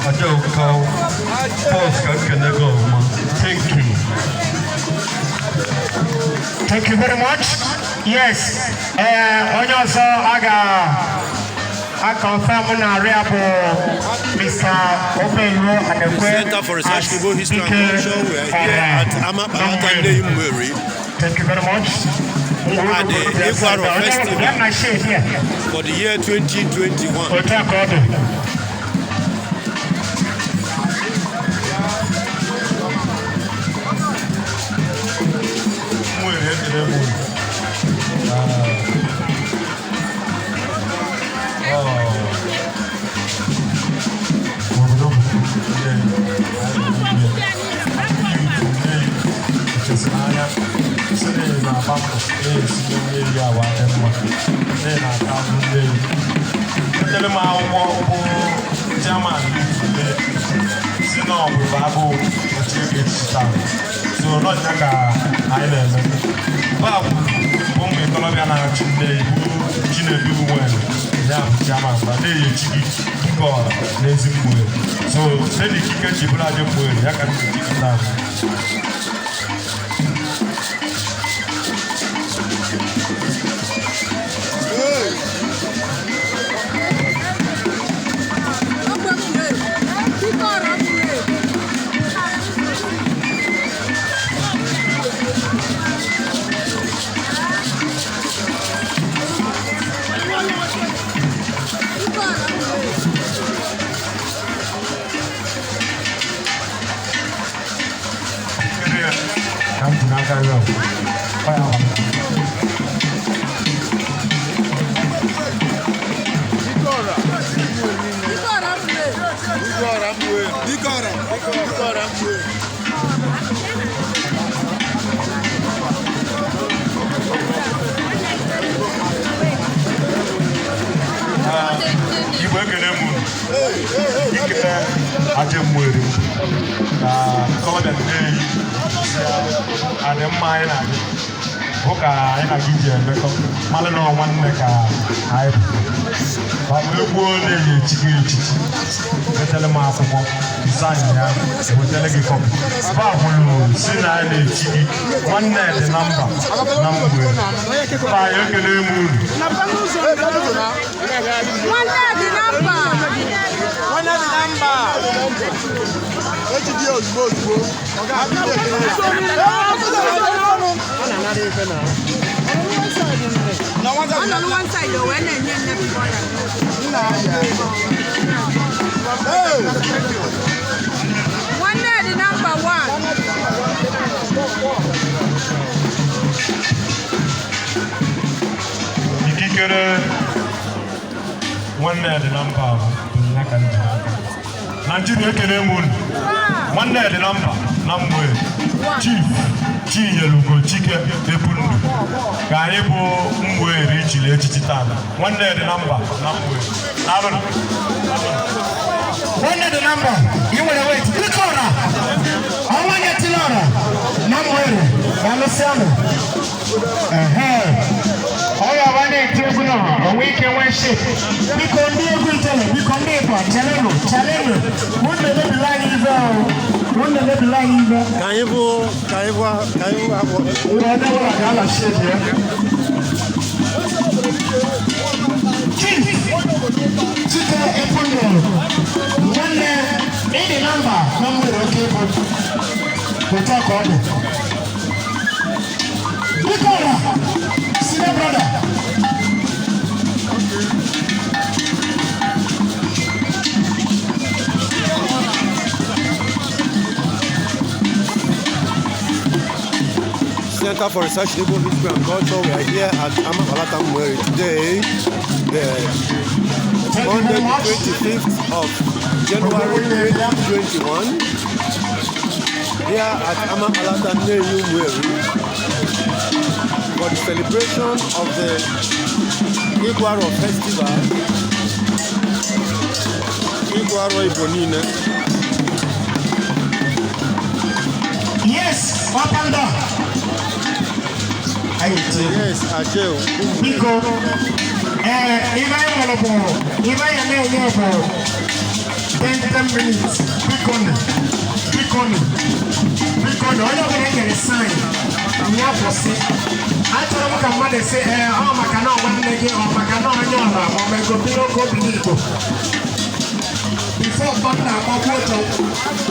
Aja ụka pọs ka nkene gị ọfụma. Thank you. Thank you very much. Yes, onye ọzọ a ga-confirm na arịa bụ Mr. Obeluo Anekwe. Center for Research as Igbo History and Dike Culture. We are here Ọra at Amapalata Nnewi. Nnewi Umueri Thank you very much. At the Iguaro Festival. Bịa na shade here. For the year 2021. Otu a ka ọ dị. Nwere ekele m unu. Obodo m ndị echesiri anya si na ị na-agba mbọ na-esi nne ya awa dị mma na ị na-ata azụ nne ya. Etere m akwụkwọ bụ chairman si na ọ bụ agụụ ochie ga-echichi taa, so n'ọnya ka anyị na-eme ba bụ ụmụ ikolobịa na-achị nne bụ Chinedu nwere ya bụ chairman ba na-eyi echi gị dịka ọra n'ezi mmụọ, so site n'ikike ji bụrụ aja mmụọ ya ka m ji gị taa. Ka m ji n'aka ya ọ ya bụ. Dike ọra Umueri. Igbo, ekele m unu. Ikele aja mmụọ ka kọlọbịa na-eyi adị mma. Anyị na-adị hụ ka anyị na gị ji emekọ mmadụ na nwanne ka anyị bụ ma wee gbuo na-eyi echichi echichi. Wetara m akwụkwọ design ya, wetara gị copy bakwulu si na anyị na-echi gị nwanne dị na mba na mgbe ba anyị. Ekele m unu. Nwanne dị na mba. Nwanne dị na mba. Ejide ya ozugbo ozugbo. Ọ ga-abịa ekele. Ọ nọ n'one side, o wee na-enye nne m ọya. Nna ya. Hey! Nwanne dị na mba one. Ikikere nwanne dị na mba bụ ya ka m ji n'aka. Naijiria, ekele m unu. Nwanne dị na mba na mgbe Chief Chinyelugo Chike Ebundu ka anyị bụ Mgbe ichiri echichi taa. Nwanne dị na mba na mgbe. Daalụ. Nwanne dị na mba, ị nwere wait. Dike ọra, ọnwa nyetila ọra na mwere, alụsịanụ. Ehe. Ọ ga-agba na-eti egwu na onwe ike nwee shape. Biko ndị egwu ijele, biko ndị ịgba, chelenụ, chelenụ. Unu na-emebili anyị ife o. Unu na-emebili anyị ife. Ka anyị bụ ka anyị bụ ka anyị bụ abụọ. Ndị onye ọbụla ga-ala shade ya. Chief Chike Epundu, nwanne ịdị na mba na nwere oke ịbụ. Otu a ka ọ dị. Biko ọra, senior brother. Center for Research in Igbo History and Culture. We are here at Amapalata Umueri today, the Thank you Monday, very the much. 25th of January 2021. Here at Amapalata Nnewi Umueri for the celebration of the Iguaro Festival. Iguaro Igbo niile. Yes, up and down. Anyị tie. Yes, Ajeo. Biko, ee, ibe anyị nwere bụ, ibe anyị na-enye bụ 10 10 minutes. Bikonu, bikonu, bikonu, onye ọbụla e nyere sign ya kwụsị. Achọrọ m ka mmadụ sị, ee, ọ maka na ọ nwanne gị, ọ maka na onye ọra, ma ọ ma ego biri oge obili Igbo. Before thunder agbagbuo.